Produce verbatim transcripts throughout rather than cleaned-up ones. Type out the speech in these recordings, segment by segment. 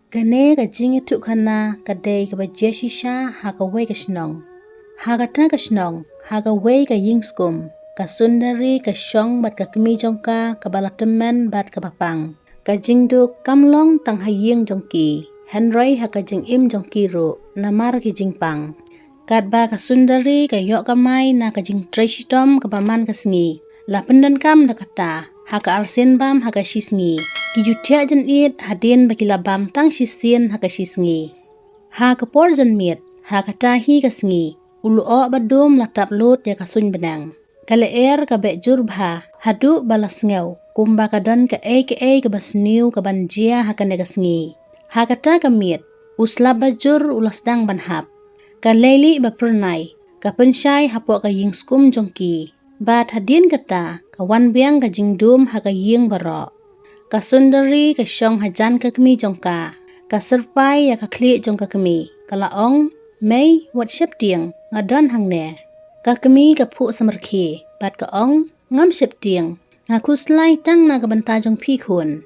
Kane ka jingïathuhkhana ka dei kaba jia shisha ha kawei ka shnong. Ha kata ka shnong, ha kawei ka ïing skum, ka Sundari ka shong bad ka kmie jong ka kaba la tymmen bad kaba pang. Ka jingduk kam long tang ha ïing jong ki, hynrei ha ka jingim jong ki ruh, namar ki jingpang. Katba ka Sundari ka ïoh kamai na ka jingtrei shitom kaba man ka sngi, la pyndonkam da kata ha ka arsien bam ha ka shisngi. Ki ju thiah jynit hadien ba ki la bam tang shisien ha ka shisngi. Ha ka por janmiet, ha kata hi ka sngi, u lyoh ba dum la tap lut ïa ka suiñ bneng. Ka lyer ka beh jur bha, haduh ba la sngew kumba ka don kaei kaei kaba sniew kaban jia ha kane ka sngi. Ha kata ka miet, u slap ba jur u la sdang ban hap. Ka leilieh ba pyrnai ka pynshai hapoh ka ïing skum jong ki. Bad hadien kata, ka wan biang ka jingdum ha ka ïing baroh. Ka Sundari ka shong hajan ka kmie jong ka, ka syrpai ïa ka khlieh jong ka kmie, ka la ong, "Mei, wat sheptieng, nga don hangne." Ka kmie ka phuh samrkhie bad ka ong, "Ngam sheptieng, nga khuslai tang na ka bynta jong phi khun."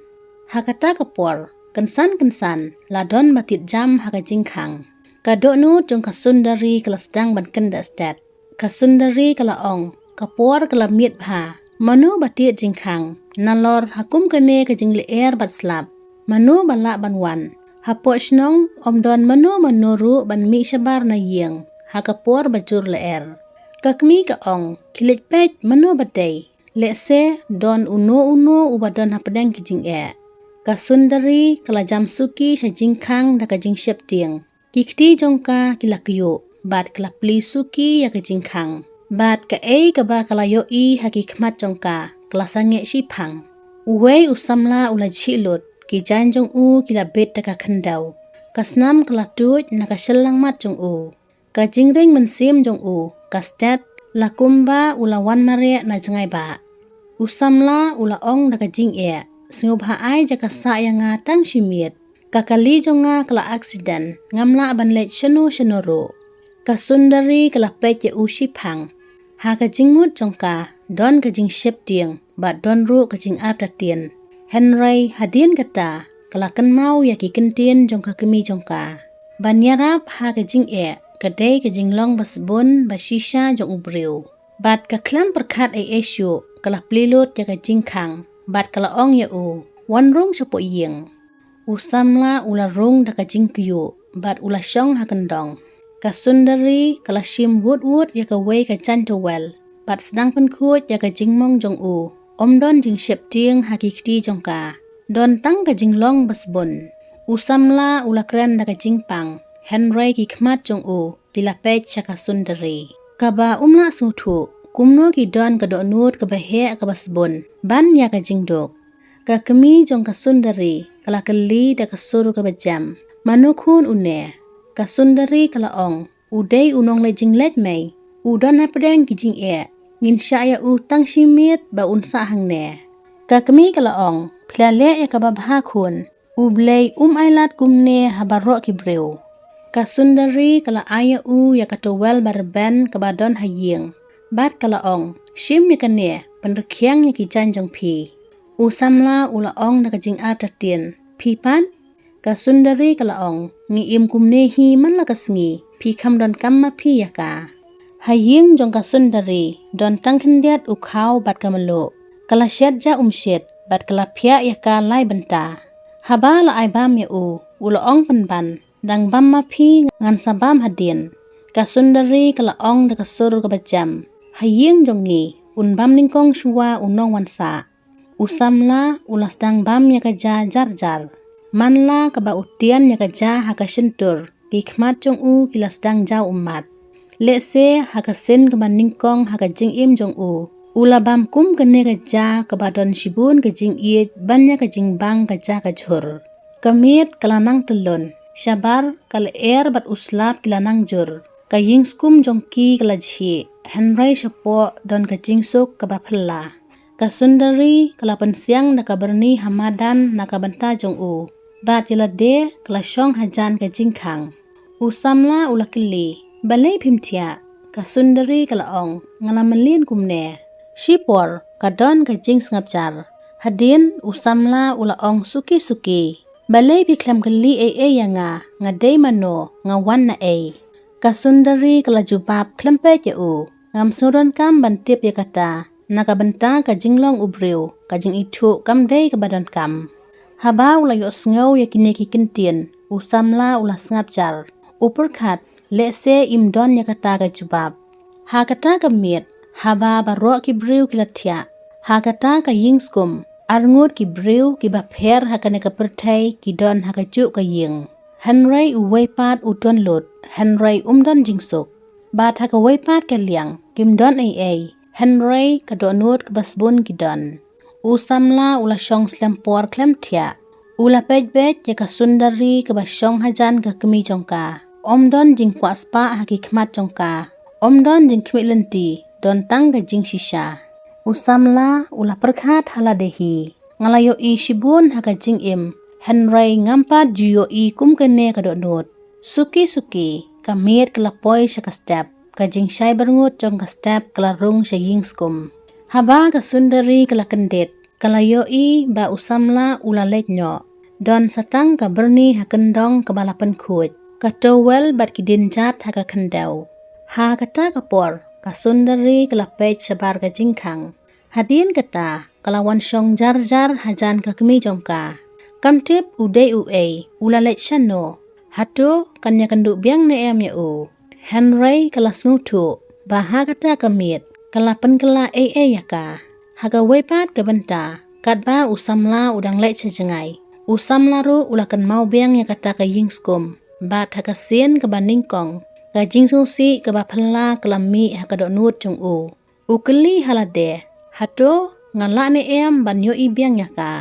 Ha kata ka por, kynsan kynsan la don ba tied jam ha ka jingkhang. Ka dohnud jong ka Sundari ka la sdang ban kynda stet. Ka Sundari ka la ong, "Ka por ka la miet bha, mano ba tied jingkhang, nalor ha kum kane ka jinglyer bad slap? Mano ba lah ban wan? Hapoh shnong ym don mano mano ruh ban mih shabar na ïing ha ka por ba jur lyer." Ka kmie ka ong, "Khie leit peit mano ba dei. Lehse don uno uno uba don hapdeng ki jingeh." Ka Sundari ka la jam suki sha jingkhang da ka jingsheptieng. Ki kti jong ka ki la kyiuh bad ka la plie suki ïa ka jingkhang. Bad kaei kaba ka la ïohi ha ki khmat jong ka, ka la sangeh shiphang. Uwei u samla u la jhieh lut, ki jaiñ jong u ki la bit da ka khyndew. Ka snam ka la tuid na ka shyllangmat jong u. Ka jingring mynsiem jong u ka stet, la kumba u la wan mareh na jngai bah. U samla u la ong da ka jingeh, "Sngewbha ai ja ka sah ïa nga tang shi miet. Ka kali jong nga ka la aksiden, ngam lah ban leit shano shano ruh." Ka Sundari ka la peit ïa u shiphang. Ha ka jingmut jong ka don ka jingsheptieng bad don ruh ka jingartatien. Hynrei hadien kata ka la kynmaw ïa ki kyntien jong ka kmie jong ka. Ban ïarap ha ka jingeh ka dei ka jinglong ba sbun ba shisha jong u briew. Bad ka khlem pyrkhat ei ei shuh ka la plie lut ïa ka jingkhang bad ka la ong ïa u, "Wan rung shapoh ïing." U samla u la rung da ka jingkyiuh bad u la shong ha kyndong. Ka Sundari ka la shim wut wut ïa kawei ka jaiñ towel bad sdang pynkhuid ïa ka jingmong jong u. Ym don jingsheptieng ha ki kti jong ka. Don tang ka jinglong ba sbun. U samla u la kren da ka jingpang, hynrei ki khmat jong u ki la peit sha ka Sundari. Kaba um lah sngewthuh kumno ki don ka dohnud kaba heh kaba sbun ban ïa ka jingduk. Ka kmie jong ka Sundari ka la kylli da ka sur kaba jem, "Mano khun une?" Ka Sundari ka la ong, "U dei u nongleit jingleit mei. U don hapdeng ki jingeh. Ngin shah ïa u tang shi miet ba un sah hangne." Ka kmie ka la ong, "Phi la leh ïa kaba bha khun. U Blei um ailad kumne ha baroh ki briew." Ka Sundari ka la ai ïa u ïa ka towel ba rben kaba don ha ïing bad ka la ong, "Shim ïa kane pynrkhiang ïa ki jaiñ jong phi." U samla u la ong da ka jingartatien, "Phi pat?" Ka Sundari ka la ong, "Ngi im kumne hi man la ka sngi, phi kham donkam ma phi ïa ka." Ha ïing jong ka Sundari don tang khyndiat u khaw bad ka mluh. Ka la shet ja umshit bad ka la phiah ïa ka lai bynta. Haba la ai bam ïa u, u la ong pynban, "Dang bam ma phi, ngan sa bam hadien." Ka Sundari ka la ong da ka sur kaba jem, "Ha ïing jong ngi un bam nyngkong shuwa u nongwan sah." U samla u la sdang bam ïa ka ja jar jar. Man la kaba u tian ïa ka ja ha ka shyntur, ki khmat jong u ki la sdang jaw ummat. Lehse ha ka sien kaba nyngkong ha ka jingim jong u, u la bam kum kane ka ja kaba don shibun ka jingïeit ban ïa ka jingbang ka ja ka jhur. Ka miet ka la nang tyllun, shabar ka lyer bad u slap ki la nang jur. Ka ïing skum jong ki ka la jhieh, hynrei shapoh don ka jingsuk kaba phylla. Ka Sundari ka la pynsiang da ka byrni ha madan na ka bynta jong u. Bad ïa lade ka la shong hajan ka jingkhang. U samla u la kylli, "Balei phim thiah?" Ka Sundari ka la ong, "Nga la mlien kumne." Shipor ka don ka jingsngap jar. Hadien u samla u la ong suki suki, Balei phi khlem kylli ei ei ïa nga, nga dei mano, nga wan na ei? Ka Sundari ka la jubab khlem peit ïa u, ngam sngewdonkam ban tip ïa kata, na ka bynta ka jinglong u briew, ka jingithuh kam dei kaba donkam. Haba u la ïohsngew ïa kine ki kyntien, u samla u la sngap jar. U pyrkhat, lehse im don ïa kata ka jubab. Ha kata ka miet, haba baroh ki briew ki la thiah, ha kata ka ïing skum, arngut ki briew kiba pher ha kane ka pyrthei ki don ha kajuh ka ïing. Hynrei uwei pat u don lut, hynrei um don jingsuk. Bad ha kawei pat ka liang, kim don ei ei, hynrei ka dohnud kaba sbun ki don. U samla u la shong slem por khlem thiah. U la peit beit ïa ka Sundari kaba shong hajan ka kmie jong ka. Ym don jingkwah spah ha ki khmat jong ka. Ym don jingkhmih lynti, don tang ka jingshisha. U samla u la pyrkhat ha lade hi. Nga la ïohi shibun ha ka jingim, hynrei ngam pat ju ïohi kum kane ka dohnud. Suki suki, ka miet ka la poi sha ka step, ka jingshai byrngut jong ka step ka la rung sha ïing skum. Haba ka Sundari ka la kyndit, ka la ïohi ba u samla u la leit noh. Don sa tang ka byrni ha kyndong kaba la pynkhuid, ka towel bad ki dienjat ha ka khyndew. Ha kata ka por, ka Sundari ka la peit shabar ka jingkhang. Hadien kata, ka la wan shong jar jar hajan ka kmie jong ka. Kam tip u dei uei, u la leit shano. Hato kan ïakynduh biang ne em ïa u? Hynrei ka la sngewthuh ba ha kata ka miet, ka la pynkylla ei ei ïa ka. Ha kawei pat ka bynta, katba u samla u dang leit sha jngai, u samla ruh u la kynmaw biang ïa kata ka ïing skum. Bad ha ka sien kaba nyngkong, ka jingsngewsih kaba phylla ka la mih ha ka dohnud jong u. U kylli ha lade, hato nga lah ne em ban ïohi biang ïa ka?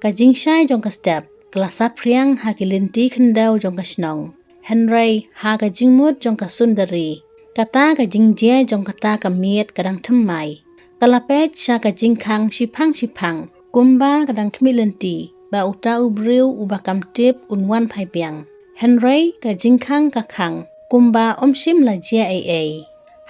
Ka jingshai jong ka step ka la saphriang ha ki lynti khyndew jong ka shnong. Hynrei ha ka jingmut jong ka Sundari, kata ka jingjia jong kata ka miet ka dang thymmai. Ka la peit sha ka jingkhang shiphang shiphang, kumba ka dang khmih lynti ba uta u briew uba kam tip un wan phai biang. Hynrei ka jingkhang ka khang kumba ym shym la jia ei ei.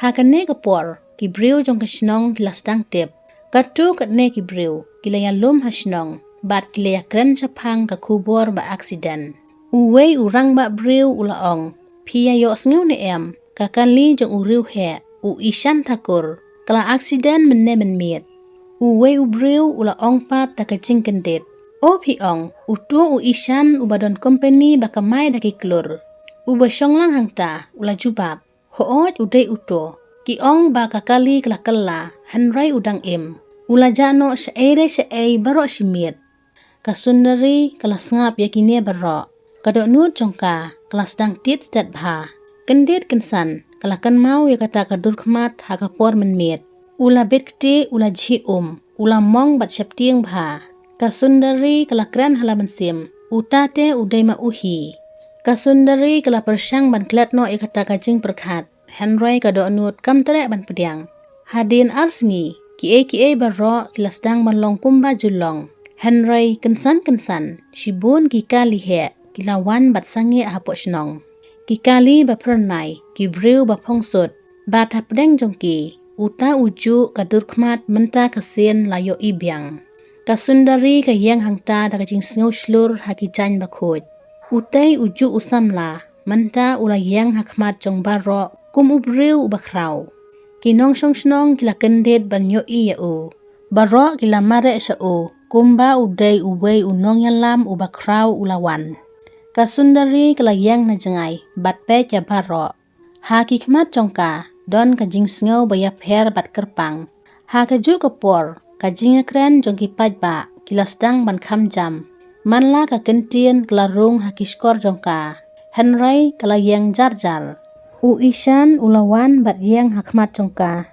Ha kane ka por, ki briew jong ka shnong ki la sdang tip. Katto katne ki briew ki la ïalum ha shnong bad ki la ïakren shaphang ka khubor ba aksiden. Uwei u rangbah briew u la ong, phi ïa ïohsngew ne em, ka kali jong u riewheh, u Ishan Thakur, ka la aksiden mynne mynmiet. Uwei u briew u la ong pat da ka jingkyndit, o phi ong uto u Ishan uba don kompeni ba kamai da ki klur, uba shong lang hangta? U la jubab, hooid u dei uto. Ki ong ba ka kali ka la kylla, hynrei u dang im. U la jah noh shaei re shaei baroh shi miet. Ka Sundari ka la sngap ïa kine baroh. Ka dohnud jong ka ka la sdang tied stet bha. Kyndit kynsan ka la kynmaw ïa kata ka dur khmat ha ka por mynmiet. U la bit ktieh, u la jhieh um, u la mong bad sheptieng bha. Ka Sundari ka la kren ha la mynsiem, uta te u dei ma u hi. Ka Sundari ka la pyrshang ban klet noh ïa kata ka jingpyrkhat, hynrei ka dohnud kam treh ban pdiang. Hadien ar sngi, kiei kiei baroh ki la sdang ban long kumba ju long. Hynrei kynsan kynsan, shibun ki kali heh ki la wan bad sangeh hapoh shnong. Ki kali ba phyrnai, ki briew ba phongsut, bad hapdeng jong ki, uta u juh ka dur khmat mynta ka sien la ïohi biang. Ka Sundari ka ïeng hangta da ka jingsngew shlur ha ki jaiñ bakhuid. Utei u juh u samla, mynta u la ïeng ha khmat jong baroh kum u briew uba khraw. Ki nongshong shnong ki la kyndit ban ïohi ïa u. Baroh ki la mareh sha u, kumba u dei uwei u nongïalam uba khraw u la wan. Ka Sundari ka la ïeng na jngai bad peit ïa baroh. Ha ki khmat jong ka don ka jingsngew ba ïapher bad kyrpang. Ha kajuh ka por, ka jingïakren jong ki paidbah ki la sdang ban kham jam. Man la ka kyntien ka la rung ha ki shkor jong ka, hynrei ka la ïeng jar jar. U Ishan u la wan bad ïeng ha khmat jong ka.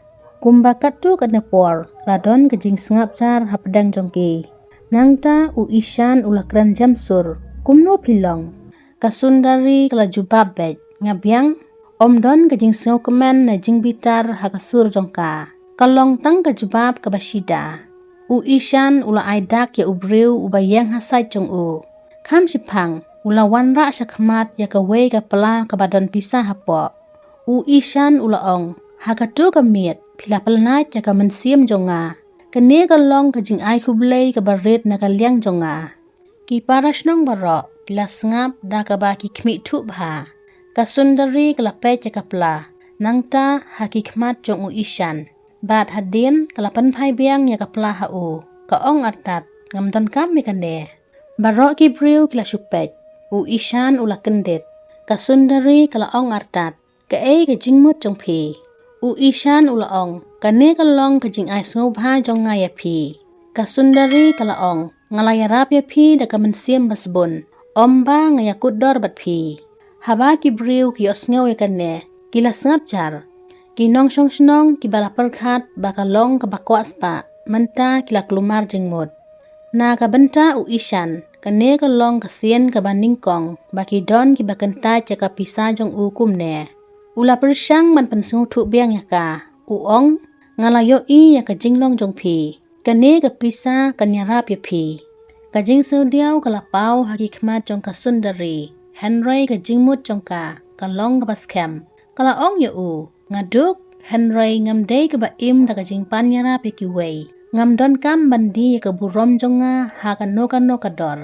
Kumba katto katne por, la don ka jingsngap jar hapdeng jong ki. Nangta u Ishan u la kren jem sur, kumno phi long? Ka Sundari ka la jubab beit, nga biang. Ym don ka jingsngewkmen ne jingbitar ha ka sur jong ka. Ka long tang ka jubab kaba shida. U Ishan u la ai dak ïa u briew uba ïeng ha sait jong u. Kham shiphang, u la wanrah sha khmat ïa kawei ka pla kaba don pisa hapoh. U Ishan u la ong, ha kato ka miet, phi la pynlait ïa ka mynsiem jong nga. Kane ka long ka jingai khublei kaba rit na ka liang jong nga. Ki para shnong baroh ki la sngap da kaba ki khmih thuh bha. Ka Sundari ka la peit ïa ka pla, nangta ha ki khmat jong u Ishan. Bad hadien ka la pynphai biang ïa ka pla ha u, ka ong artat, ngam donkam ïa kane. Baroh ki briew ki la shu peit. U Ishan u la kyndit. Ka Sundari ka la ong artat, kaei ka jingmut jong phi? U Ishan u la ong, kane ka long ka jingai sngewbha jong nga ïa phi. Ka Sundari ka la ong, nga la ïarap ïa phi da ka mynsiem basbun, ym ba nga ïakut dor bad phi. Haba ki briew ki ïohsngew ïa kane, ki la sngap jar. Ki nongshong shnong kiba la pyrkhat ba ka long kaba kwah spah, mynta ki la kulmar jingmut. Na ka bynta u Ishan, kane ka long ka sien kaba nyngkong ba ki don kiba kyntait ïa ka pisa jong u kumne. U la pyrshang ban pynsngewthuh biang ïa ka. U ong, nga la ïohi ïa ka jinglong jong phi. Kane ka pisa kan ïarap ïa phi. Ka jingsngewdiaw ka la paw ha ki khmat jong ka Sundari. Hynrei ka jingmut jong ka ka long kaba skhem. Ka la ong ïa u, nga duk, hynrei ngam dei kaba im da ka jingpan ïarap ïa kiwei. Ngam donkam ban die ïa ka burom jong nga ha kano kano ka dor.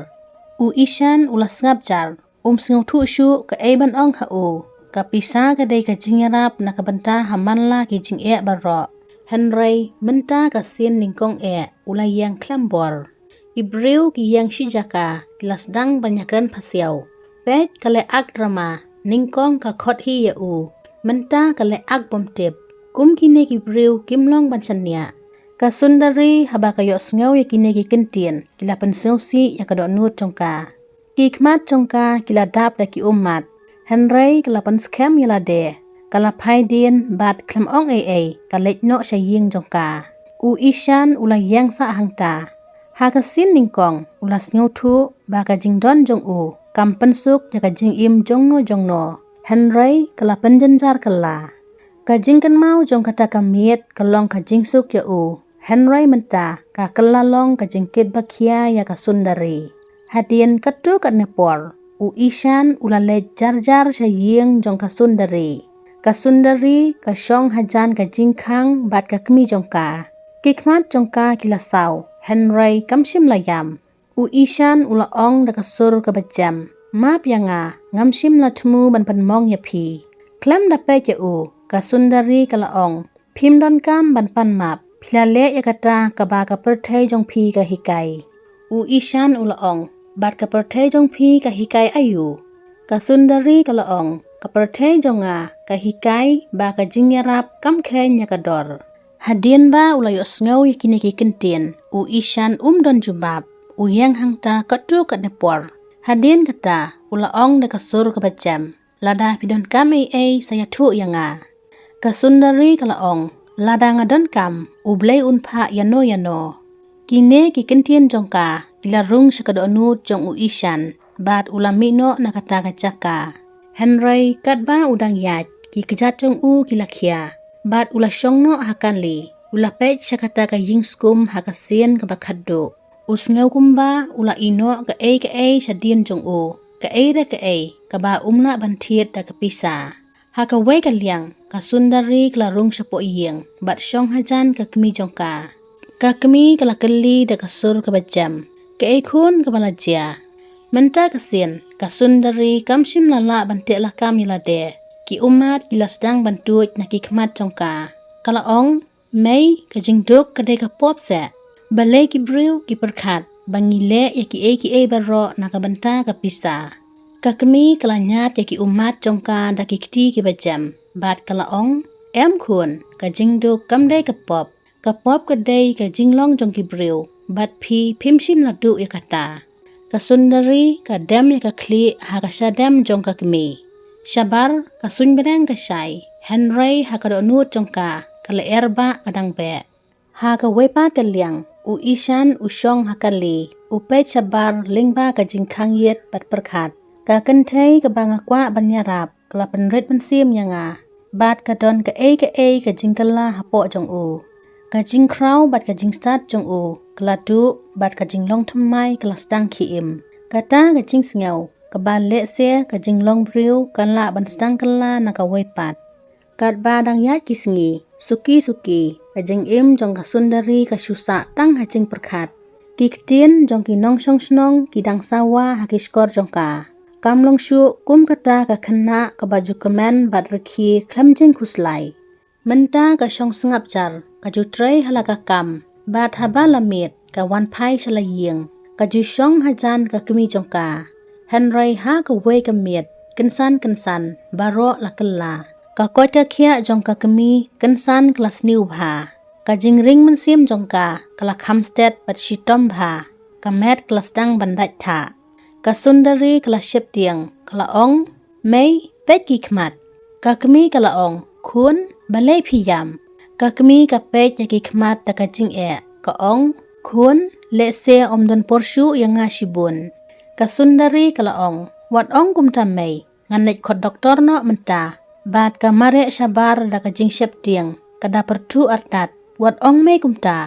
U Ishan u la sngap jar. Um sngewthuh shuh kaei ban ong ha u. Ka pisa ka dei ka jingïarap na ka bynta ha man la ki jingeh baroh. Hynrei mynta ka sien nyngkong eh u la ïeng khlem bor. Ki briew ki ïeng shi jaka, ki la sdang ban ïakren phasiaw. Peit ka leh ak drama, nyngkong ka khot hi ïa u. Mynta ka leh ak bym tip. Kum kine ki briew kim long ban shaniah. Ka Sundari haba ka ïohsngew ïa kine ki kyntien, ki la pynsngewsih ïa ka dohnud jong ka. Ki khmat jong ka ki la dap da ki ummat. Hynrei ka la pynskhem ïa lade. Ka la phai dien bad khlem ong ei ei ka leit noh sha ïing jong ka. U Ishan u la ïeng sah hangta. Ha ka sien nyngkong u la sngewthuh ba ka jingdon jong u kam pynsuk ïa ka jingim jongno jongno. Hynrei ka la pynjynjar kylla. Ka jingkynmaw jong kata ka miet ka long ka jingsuk ïa u. Hynrei mynta ka kylla long ka jingkit ba khia ïa ka Sundari. Hadien katto katne por, u Ishan u la leit jar jar sha ïing jong ka Sundari. Ka Sundari ka shong hajan ka jingkhang bad ka kmie jong ka. Ki khmat jong ka ki la saw, hynrei kam shym la ïam. U Ishan u la ong da ka sur kaba jem, map ïa nga, ngam shym la thmu ban pynmong ïa phi. Khlem da peit ïa u, ka Sundari ka la ong, phim donkam ban pan map, phi la leh ïa kata kaba ka pyrthei jong phi ka hikai. U Ishan u la ong, bad ka pyrthei jong phi ka hikai aïu? Ka Sundari ka la ong, ka pyrthei jong nga ka hikai ba ka jingïarap kam kheiñ ïa ka dor. Hadien ba u la ïohsngew ïa kine ki kyntien, u Ishan um don jubab, u ïeng hangta katto katne por. Hadien kata u la ong da ka sur kaba jem, lada phi donkam ei ei sa ïathuh ïa nga. Ka Sundari ka la ong, lada nga donkam, U Blei un phah ïano ïano. Kine ki kyntien jong ka ki la rung sha ka dohnud jong u Ishan, bad u la mih noh na kata ka jaka. Hynrei katba u dang ïaid, ki kjat jong u ki la khia, bad u la shong noh ha kali, u la peit sha kata ka ïing skum ha ka sien kaba khatduh. U sngew kumba u la ïeh noh kaei kaei shadien jong u, kaei re kaei kaba um lah ban thied da ka pisa. Ha kawei ka liang, ka Sundari ka la rung shapoh ïing bad shong hajan ka kmie jong ka. Ka kmie ka la kylli da ka sur kaba jem, kaei khun kaba la jia? Mynta ka sien, ka Sundari kam shym la lah ban teh lakam ïa lade. Ki ummat ki la sdang ban tuid na ki khmat jong ka. Ka la ong, mei, ka jingduk ka dei ka pop seh. Balei ki briew ki pyrkhat ba ngi leh ïa kiei kiei baroh na ka bynta ka pisa? Ka kmie ka la ñiad ïa ki ummat jong ka da ki kti kiba jem, bad ka la ong, em khun, ka jingduk kam dei ka pop. Ka pop ka dei ka jinglong jong ki briew, bad phi phim shym la duh ïa kata. Ka Sundari ka dem ïa ka khlieh ha ka shadem jong ka kmie. Shabar ka suiñ bneng ka shai, hynrei ha ka dohnud jong ka, ka lyer bah ka dang beh. Ha kawei pat ka liang, u Ishan u shong ha kali, u peit shabar lyngba ka jingkhang ïit bad pyrkhat. Ka kynthei kaba nga kwah ban ïarap, ka la pynrit mynsiem ïa nga. Bad ka don kaei kaei ka jingkylla hapoh jong u. Ka jingkhraw bad ka jingstad jong u ka la duh, bad ka jinglong thymmai ka la sdang khie im. Kata ka jingsngew kaba lehse ka jinglong briew kan lah ban sdang kylla na kawei pat. Katba dang ïaid ki sngi, suki suki, ka jingim jong ka Sundari ka shu sah tang ha jingpyrkhat. Ki ktien jong ki nongshong shnong ki dang sawa ha ki shkor jong ka. Kam long shuh kum kata ka khynnah kaba ju kmen bad rkhie khlem jingkhuslai. Mynta ka shong sngap jar, ka ju trei ha la ka kam, bad haba la miet, ka wan phai sha la ïing, ka ju shong hajan ka kmie jong ka. Hynrei ha kawei ka miet, kynsan kynsan, baroh la kylla. Ka koit ka khiah jong ka kmie, kynsan ka la sniew bha. Ka jingring mynsiem jong ka, ka la kham stet bad shitom bha. Ka met ka la sdang ban dait thah. Ka Sundari ka la sheptieng, ka la ong, "Mei, peit ki khmat." Ka kmie ka la ong, "Khun, balei phi ïam?" Ka kmie ka peit ïa ki khmat da ka jingeh, ka ong, "Khun, lehse ym don por shuh ïa nga shibun." Ka Sundari ka la ong, "Wat ong kumta mei, ngan leit khot doktor noh mynta." Bad ka mareh shabar da ka jingsheptieng, ka da pyrthuh artat, "Wat ong mei kumta."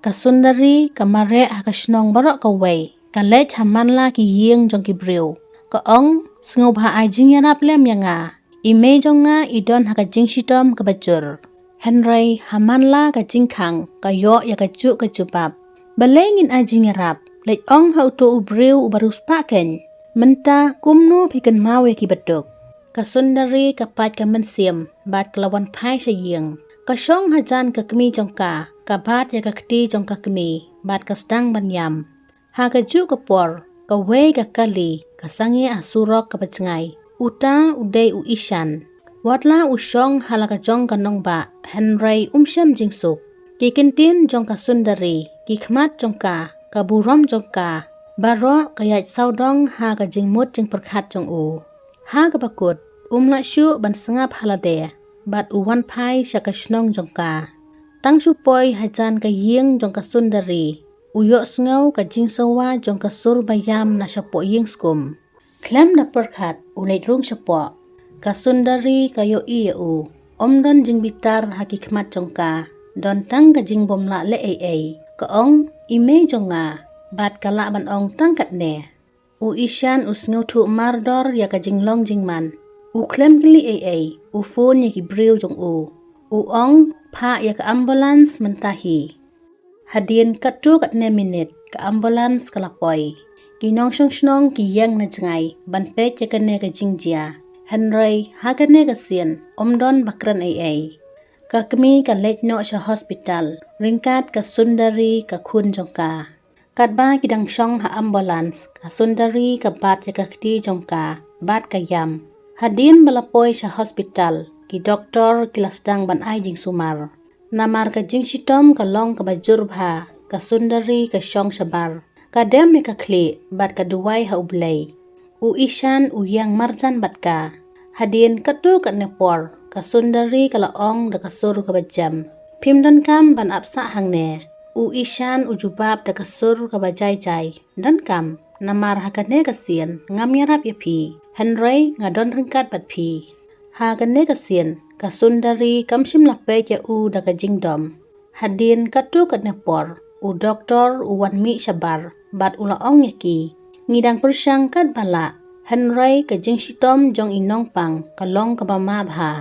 Ka Sundari ka mareh ha ka shnong baroh kawei, ka leit ha man la ki ïing jong ki briew. Ka ong, "Sngewbha ai jingïarap lem ïa nga. I mei jong nga i don ha ka jingshitom kaba jur." Hynrei ha man la ka jingkhang, ka ïoh ïa kajuh ka jubab, "Balei ngin ai jingïarap? Leit ong ha uto u briew uba riewspah keiñ. Mynta kumno phi kynmaw ïa ki baduk?" Ka Sundari ka pait ka mynsiem, bad ka la wan phai sha ïing. Ka shong hajan ka kmie jong ka, ka bat ïa ka kti jong ka kmie, bad ka sdang ban ïam. Ha kajuh ka por, kawei ka kali, ka sangeh ha surok kaba jngai. Uta u dei u Ishan. Wat la u shong ha la ka jong ka nongbah, hynrei um shem jingsuk. Ki kyntien jong ka Sundari, ki khmat jong ka, ka burom jong ka, baroh ka ïaid sawdong ha ka jingmut jingpyrkhat jong u. Ha kaba kut, um lah shuh ban sngap ha lade, bad u wan phai sha ka shnong jong ka. Tang shu poi hajan ka ïing jong ka Sundari, u ïohsngew ka jingsawa jong ka sur ba ïam na shapoh ïing skum. Khlem da pyrkhat u leit rung shapoh. Ka Sundari ka ïohi ïa u. Ym don jingbitar ha ki khmat jong ka. Don tang ka jingbym lah leh ei ei. Ka ong, "I mei jong nga." Bad ka lah ban ong tang katne. U Ishan u sngewthuh mardor ïa ka jinglong jingman. U khlem kylli ei ei, u phone ïa ki briew jong u. U ong, "Phah ïa ka ambulance mynta hi." Hadien katto katne minit, ka ambulance ka la poi. Ki nongshong shnong ki ïeng na jngai ban peit ïa kane ka jingjia. Hynrei ha kane ka sien, ym don ba kren ei ei. Ka kmie ka leit noh sha hospital, ryngkat ka Sundari ka khun jong ka. Katba ki dang shong ha ambulance, ka Sundari ka bat ïa ka kti jong ka, bad ka ïam. Hadien ba la poi sha hospital, ki doktor ki la sdang ban ai jingsumar. Namar ka jingshitom ka long kaba jur bha, ka Sundari ka shong shabar. Ka dem ïa ka khlieh, bad ka duwai ha U Blei. U Ishan u ïeng marjan bad ka. Hadien katto katne por, ka Sundari ka la ong da ka sur kaba jem, "Phim donkam ban ap sah hangne." U Ishan u jubab da ka sur kaba jai jai, "Donkam, namar ha kane ka sien, ngam ïarap ïa phi. Hynrei nga don ryngkat bad phi." Ha kane ka sien, ka Sundari kam shym la peit ïa u da ka jingdom. Hadien katto katne por, u doktor u wan mih shabar, bad u la ong ïa ki, "Ngi dang pyrshang katba lah, hynrei ka jingshitom jong i nongpang ka long kaba ma bha."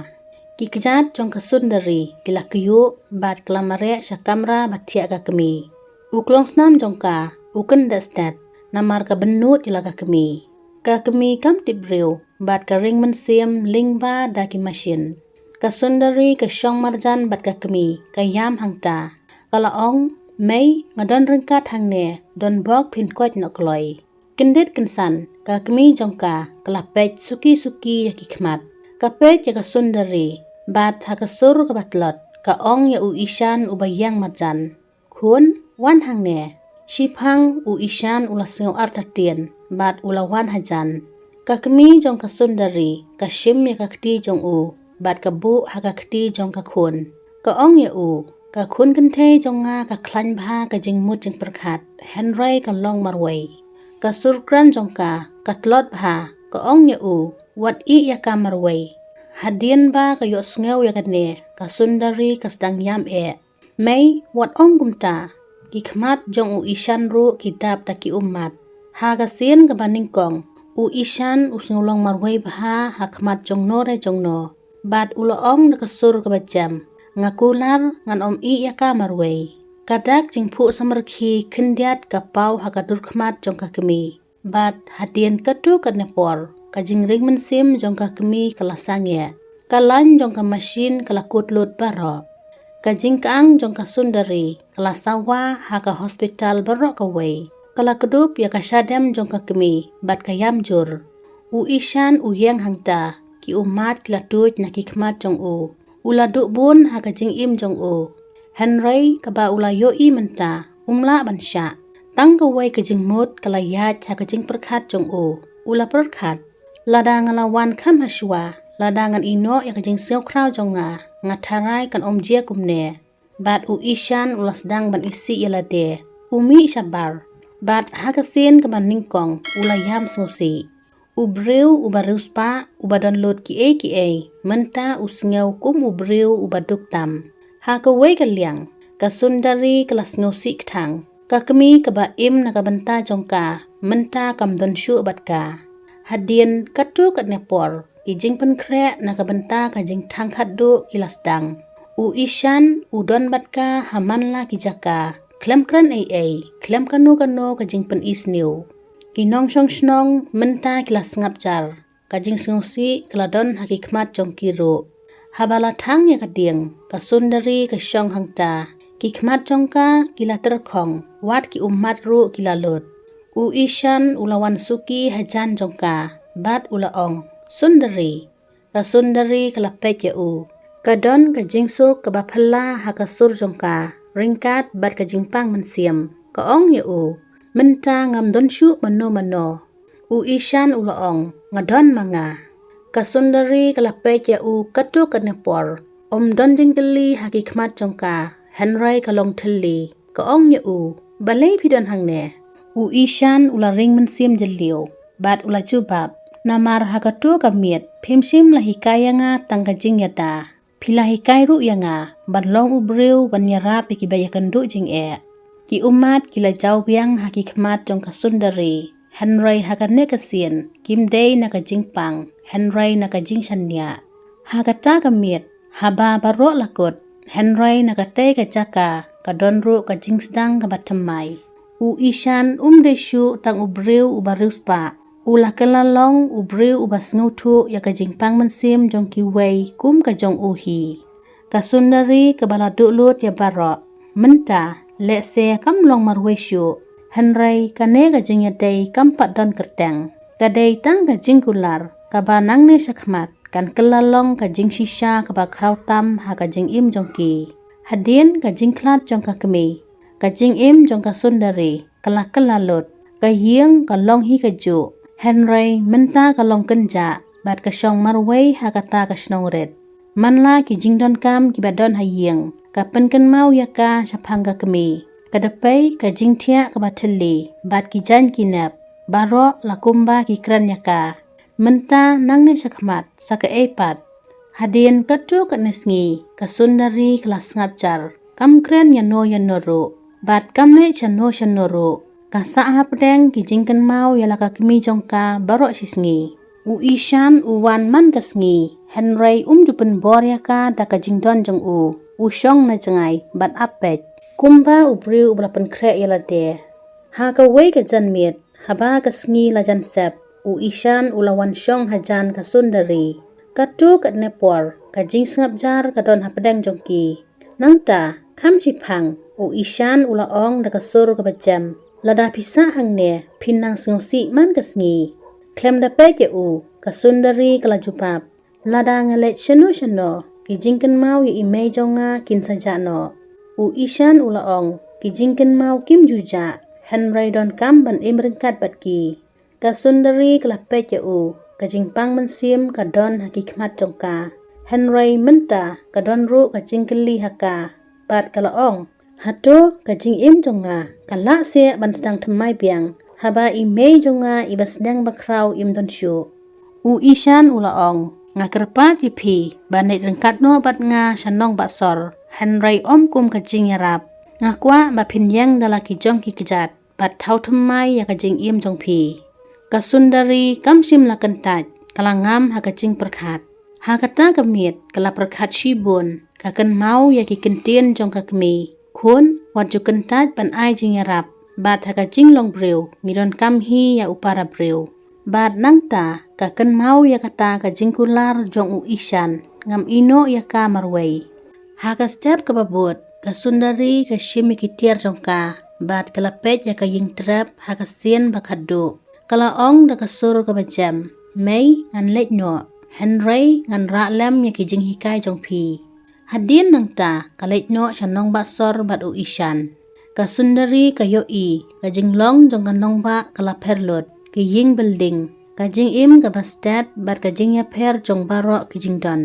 Ki kjat jong ka Sundari ki la kyiuh, bad ka la mareh sha kamra ba thiah ka kmie. U klongsnam jong ka u kynda stet, namar ka bynnud ïa la ka kmie. Ka kmie kam tip briew, bad ka ring mynsiem lyngba da ki mashin. Ka Sundari ka shong marjan bad ka kmie, ka ïam hangta. Ka la ong, "Mei, nga don ryngkat hangne, don bok phin koit noh kloi." Kyndit kynsan, ka kmie jong ka, ka la peit suki suki ïa ki khmat. Ka peit ïa ka Sundari, bad ha ka sur kaba tlot, ka ong ïa u Ishan uba ïeng marjan, "Khun, wan hangne." Shiphang u Ishan u la sngew artatien, bad u la wan hajan. Ka kmie jong ka Sundari ka shim ïa ka kti jong u, bad ka buh ha ka kti jong ka khun. Ka ong ïa u, "Ka khun kynthei jong nga ka khlaiñ bha ka jingmut jingpyrkhat, hynrei ka long marwei." Ka sur kren jong ka ka tlot bha, ka ong ïa u, "Wat ïeh ïa ka marwei." Hadien ba ka ïohsngew ïa kane, ka Sundari ka sdang ïam eh. "Mei, wat ong kumta. Ki khmat jong u Ishan ruh ki dap da ki ummat." Ha ka sien kaba nyngkong, u Ishan u sngew long marwei bha ha khmat jong no re jong no. Bad u la ong da ka sur kaba jem, "Nga kular ngan ym ïeh ïa ka marwei." Ka dak jingphuh samrkhie khyndiat ka paw ha ka dur khmat jong ka kmie. Bad hadien katto katne por, ka jingring mynsiem jong ka kmie ka la sangeh. Ka lain jong ka mashin ka la kut lut baroh. Ka jingkang jong ka Sundari ka la sawa ha ka hospital baroh kawei. Ka la kdup ïa ka shadem jong ka kmie bad ka ïam jur. U Ishan u ïeng hangta, ki ummat ki la tuid na ki khmat jong u. U la duh bun ha ka jingim jong u. Hynrei kaba u la ïohi mynta, um lah ban shah. Tang kawei ka jingmut ka la ïaid ha ka jingpyrkhat jong u. U la pyrkhat, lada nga la wan kham hashwa, lada ngan ïehnoh ïa ka jingsngewkhraw jong nga, nga tharai kan ym jia kumne. Bad u Ishan u la sdang ban isih ïa lade. U mih shabar. Bad ha ka sien kaba nyngkong u la ïam sngewsih. U briew uba riewspah, uba don lut kiei kiei, mynta u sngew kum u briew uba duk tam. Ha kawei ka liang, ka Sundari ka la sngewsih kthang. Ka kmie kaba im na ka bynta jong ka, mynta kam don shuh bad ka. Hadien katto katne por, ki jingpynkhreh na ka bynta ka jingthang khatduh ki la sdang. U Ishan u don bad ka ha man la ki jaka, khlem kren ei ei, khlem kano kano ka jingpyni sniew. Ki nongshong shnong mynta ki la sngap jar. Ka jingsngewsih ka la don ha ki khmat jong ki ruh. Haba la thang ïa ka dieng, ka Sundari ka shong hangta. Ki khmat jong ka ki la tyrkhong, wat ki ummat ruh ki la lut. U Ishan u la wan suki hajan jong ka, bad u la ong, Sundari. Ka Sundari ka la peit ïa u. Ka don ka jingsuk kaba phylla ha ka sur jong ka, ryngkat bad ka jingpang mynsiem. Ka ong ïa u, mynta ngam don shuh mano mano. U Ishan u la ong, nga don ma nga. Ka Sundari ka la peit ïa u katto katne por. Ym don jingkylli ha ki khmat jong ka, hynrei ka long thylli. Ka ong ïa u, balei phi don hangne? U Ishan u la ring mynsiem jylliew, bad u la jubab, namar ha kato ka miet, phim shym la hikai ïa nga tang ka jingïada. Phi la hikai ruh ïa nga ban long u briew ban ïarap ïa kiba ïakynduh jingeh. Ki ummat ki la jaw biang ha ki khmat jong ka Sundari. Hynrei ha kane ka sien, kim dei na ka jingpang, hynrei na ka jingshaniah. Ha kata ka miet, haba baroh la kut, hynrei na katei ka jaka, ka don ruh ka jingsdang kaba thymmai. U Ishan um dei shuh tang u briew uba riewspah. U la kylla long u briew uba sngewthuh ïa ka jingpang mynsiem jong kiwei kum ka jong u hi. Ka Sundari kaba la duh lut ïa baroh. Mynta, lehse kam long marwei shuh. Hynrei kane ka jingïadei kam pat don kyrteng. Ka dei tang ka jingkular, kaba nangne shakhmat, kan kylla long ka jingshisha kaba khraw tam ha ka jingim jong ki. Hadien ka jingkhlad jong ka kmie, ka jingim jong ka Sundari, ka la kylla lut. Ka ïing ka long hi kajuh. Hynrei mynta ka long kynjah, bad ka shong marwei ha kata ka shnong rit. Man la ki jingdonkam kiba don ha ïing, ka pynkynmaw ïa ka shaphang ka kmie. Ka dpei ka jingthiah kaba thylli, bad ki jaiñ ki nep, baroh la kumba ki kren ïa ka. Mynta nangne shakhmat, sa kaei pat. Hadien katto katne sngi, ka Sundari ka la sngap jar. Kam kren ïano ïano ruh. Bad kam leit shano shano ruh. Ka sah hapdeng ki jingkynmaw ïa la ka kmie jong ka baroh shi sngi. U Ishan u wan man ka sngi, hynrei um ju pynbor ïa ka da ka jingdon jong u. U shong na jngai, bad ap peit. Kumba u briew uba la pynkhreh ïa lade. Ha kawei ka janmiet, haba ka sngi la jan sep, u Ishan u la wan shong hajan ka Sundari. Katto katne por, ka jingsngap jar ka don hapdeng jong ki. Nangta, kham shiphang, u Ishan u la ong da ka sur kaba jem. Lada phi sah hangne, phin nang sngewsih man ka sngi. Khlem da peit ïa u, ka Sundari ka la jubab. Lada nga leit shano shano, ki jingkynmaw ïa i mei jong nga kin sa jah noh. U Ishan u la ong, ki jingkynmaw kim ju jah, hynrei donkam ban im ryngkat bad ki. Ka Sundari ka la peit ïa u, ka jingpang mynsiem ka don ha ki khmat jong ka. Hynrei mynta ka don ruh ka jingkylli ha ka, bad ka la ong, hato ka jingim jong nga ka lah seh ban sdang thymmai biang, haba i mei jong nga iba sdang bakhraw im don shuh. U Ishan u la ong, nga kyrpad ïa phi ban leit ryngkat noh bad nga sha nongbah sor, hynrei ym kum ka jingïarap. Nga kwah ba phin ïeng da la ki jong ki kjat, bad thaw thymmai ïa ka jingim jong phi. Ka Sundari kam shym la kyntait, ka la ngam ha ka jingpyrkhat. Ha kata ka miet, ka la pyrkhat shibun, ka kynmaw ïa ki kyntien jong ka kmie. Khun, wat ju kyntait ban ai jingïarap, bad ha ka jinglong briew, ngi donkam hi ïa u para briew. Bad nangta, ka kynmaw ïa kata ka jingkular jong u Ishan, ngam ïehnoh ïa ka marwei. Ha ka step kaba bud, ka Sundari ka shim ïa ki tiar jong ka, bad ka la peit ïa ka ïing trep ha ka sien ba khatduh. Ka la ong da ka sur kaba jem, Mei, ngan leit noh, hynrei ngan rah lem ïa ki jinghikai jong phi. Hadien nangta, ka leit noh sha nongbah sor bad u Ishan. Ka Sundari ka ïohi, ka jinglong jong ka nongbah ka la pher lut, ki ïing building, ka jingim kaba stet bad ka jingïapher jong baroh ki jingdon.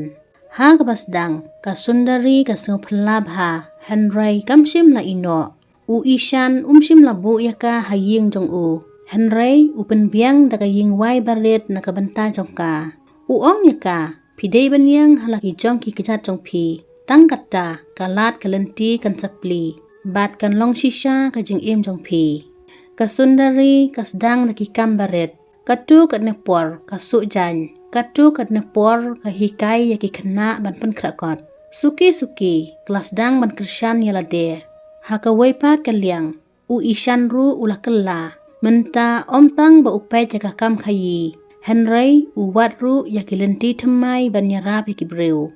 Ha kaba sdang, ka Sundari ka sngewphylla bha, hynrei kam shym la ïehnoh. U Ishan um shym la buh ïa ka ha ïing jong u. Hynrei u pynbiang da ka ïingwai barit na ka bynta jong ka. U ong ïa ka, phi dei ban ïeng ha la ki jong ki kjat jong phi. Tang kata, ka lad ka lynti kan sa plie. Bad kan long shisha ka jingim jong phi. Ka Sundari ka sdang da ki kam barit. Katto katne por ka suh jaiñ, katto katne por ka hikai ïa ki khynnah ban pynkhreh kot. Suki suki, ka la sdang ban kyrshan ïa lade. Ha kawei pat ka liang, u Ishan ruh u la kylla. Mynta ym tang ba u peit ïa ka kam khaïi, hynrei u wad ruh ïa ki lynti thymmai ban ïarap ïa ki briew.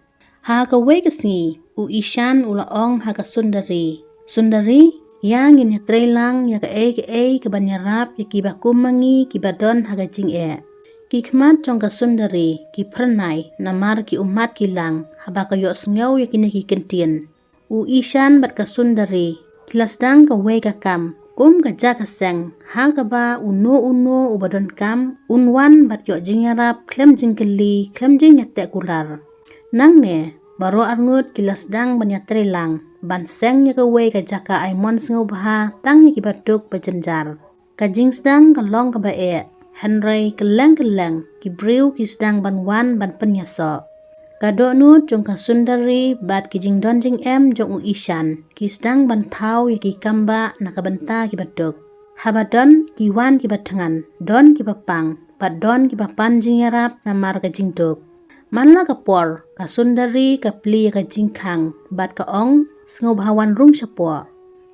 Ha kawei ka sngi, u Ishan u la ong ha ka Sundari. Sundari, ïa ngin ïatreilang ïa kaei kaei kaban ïarap ïa kiba kum ma ngi kiba don ha ka jingeh. Ki khmat jong ka Sundari, ki phyrnai, namar ki ummat ki lang, haba ka ïohsngew ïa kine ki kyntien. U Ishan bad ka Sundari, ki la sdang kawei ka kam, kum ka jaka seng, ha kaba uno uno uba donkam, un wan bad ïoh jingïarap, khlem jingkylli, khlem jingïateh kular. Nangne, baroh arngut ki la sdang ban ïatreilang, ban seng ïa kawei ka jaka ai mon sngewbha, tang ïa kiba duk ba jynjar. Ka jingsdang ka long kaba eh, hynrei kylleng kylleng, ki briew ki sdang ban wan ban pynïasoh. Ka dohnud jong ka Sundari bad ki jingdon jingem jong u Ishan, ki sdang ban thaw ïa ki kam bah na ka bynta kiba duk. Haba don, ki wan kiba thngan, don kiba pang, bad don kiba pan jingïarap namar ka jingduk. Man la ka por, ka Sundari ka plie ïa ka jingkhang, bad ka ong, sngewbha wan rung shapoh.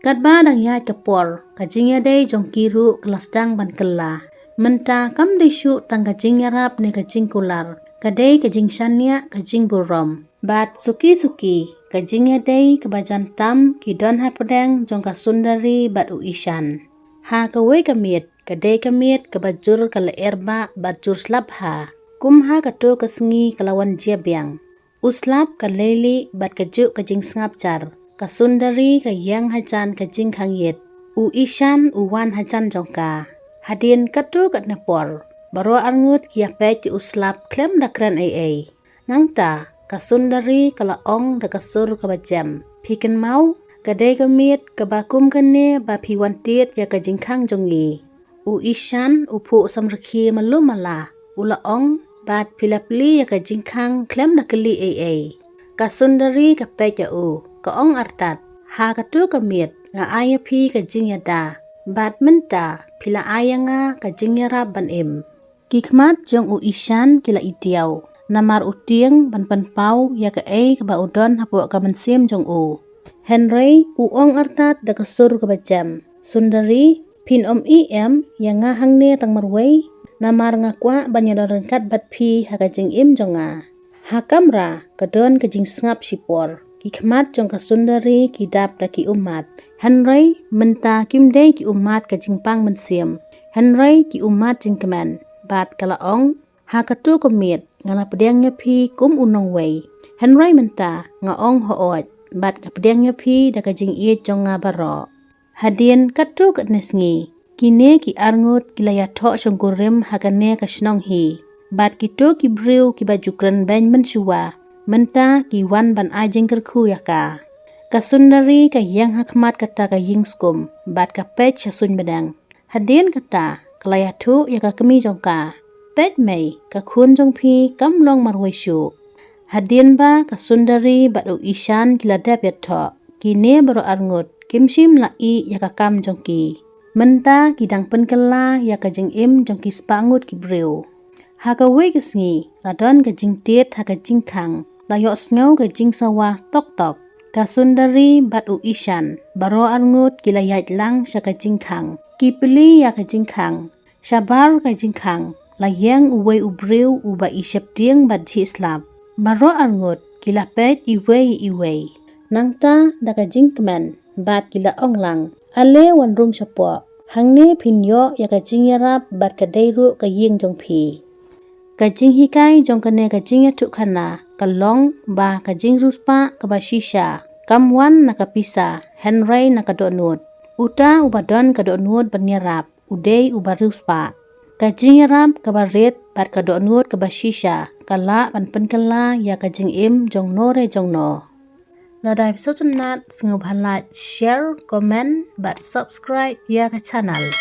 Katba dang ïaid ka por, ka jingïadei jong ki ruh ka la sdang ban kylla. Mynta kam dei shuh tang ka jingïarap ne ka jingkular, ka dei ka jingshaniah ka jingburom. Bad suki suki, ka jingïadei kaba jan tam ki don hapdeng jong ka Sundari bad u Ishan. Ha kawei ka miet, ka dei ka miet kaba jur ka lyer bah bad jur slap bha. Kum ha kato ka sngi ka la wan jia biang. U slap ka leilieh bad kajuh ka jingsngap jar. Ka Sundari ka ïeng hajan ka jingkhang ïit. U Ishan u wan hajan jong ka. Hadien katto katne por, baroh arngut ki ïapeit ïa u slap khlem da kren ei ei. Nangta, ka Sundari ka la ong da ka sur kaba jem. Phi kynmaw, ka dei ka miet kaba kum kane ba phi wan tied ïa ka jingkhang jong ngi. U Ishan u phuh samrkhie malu mala, u la ong, bad phi la plie ïa ka jingkhang khlem da kylli ei ei. Ka Sundari ka peit ïa u, ka ong artat, ha kato ka miet, nga ai ïa phi ka jingïada, bad mynta, phi la ai ïa nga ka jingïarap ban im. Ki khmat jong u Ishan ki la i diaw, namar u tieng ban pynpaw ïa kaei kaba u don hapoh ka mynsiem jong u. Hynrei u ong artat da ka sur kaba jem. Sundari, phin ym ïeh em ïa nga hangne tang marwei, namar nga kwah ban ïadon ryngkat bad phi ha ka jingim jong nga. Ha kamra, ka don ka jingsngap shipor. Ki khmat jong ka Sundari ki dap da ki ummat. Hynrei, mynta kim dei ki ummat ka jingpang mynsiem. Hynrei ki ummat jingkmen. Bad ka la ong, ha kato ka miet, nga la pdiang ïa phi kum u nongwei. Hynrei mynta, nga ong hooid, bad nga pdiang ïa phi da ka jingïeit jong nga baroh. Hadien katto katne sngi, kine ki arngut ki la ïathoh shongkurim ha kane ka shnong hi. Bad kito ki briew kiba ju kren beiñ mynshuwa, mynta ki wan ban ai jingkyrkhu ïa ka. Ka Sundari ka ïeng ha khmat kata ka ïing skum, bad ka peit sha suiñ bneng. Hadien kata, ka la ïathuh ïa ka kmie jong ka. Peit mei, ka khun jong phi kam long marwei shuh. Hadien ba ka Sundari bad u Ishan ki la dep ïathoh, kine baroh arngut kim shym la ïeh ïa ka kam jong ki. Mynta ki dang pynkylla ïa ka jingim jong ki spah ngut ki briew. Ha kawei ka sngi, la don ka jingtied ha ka jingkhang, la ïohsngew ka jingsawa tok tok. Ka Sundari bad u Ishan, baroh arngut ki la ïaid lang sha ka jingkhang. Ki plie ïa ka jingkhang. Shabar ka jingkhang, la ïeng uwei u briew uba i sheptieng bad jhieh slap. Baroh arngut, ki la peit iwei iwei. Nangta da ka jingkmen, bad ki la ong lang. Ale wan rung shapoh. Hangne phin ïoh ïa ka jingïarap bad ka dei ruh ka ïing jong phi. Ka jinghikai jong kane ka jingïathuhkhana, ka long ba ka jingriewspah kaba shisha, kam wan na ka pisa, hynrei na ka dohnud. Uta uba don ka dohnud ban ïarap, u dei uba riewspah. Ka jingïarap kaba rit, bad ka dohnud kaba shisha, ka lah ban pynkylla ïa ka jingim jong no re jong no. Lada phi sngewtynnat, sngewbha like, share, comment, bad subscribe ïa ka channel.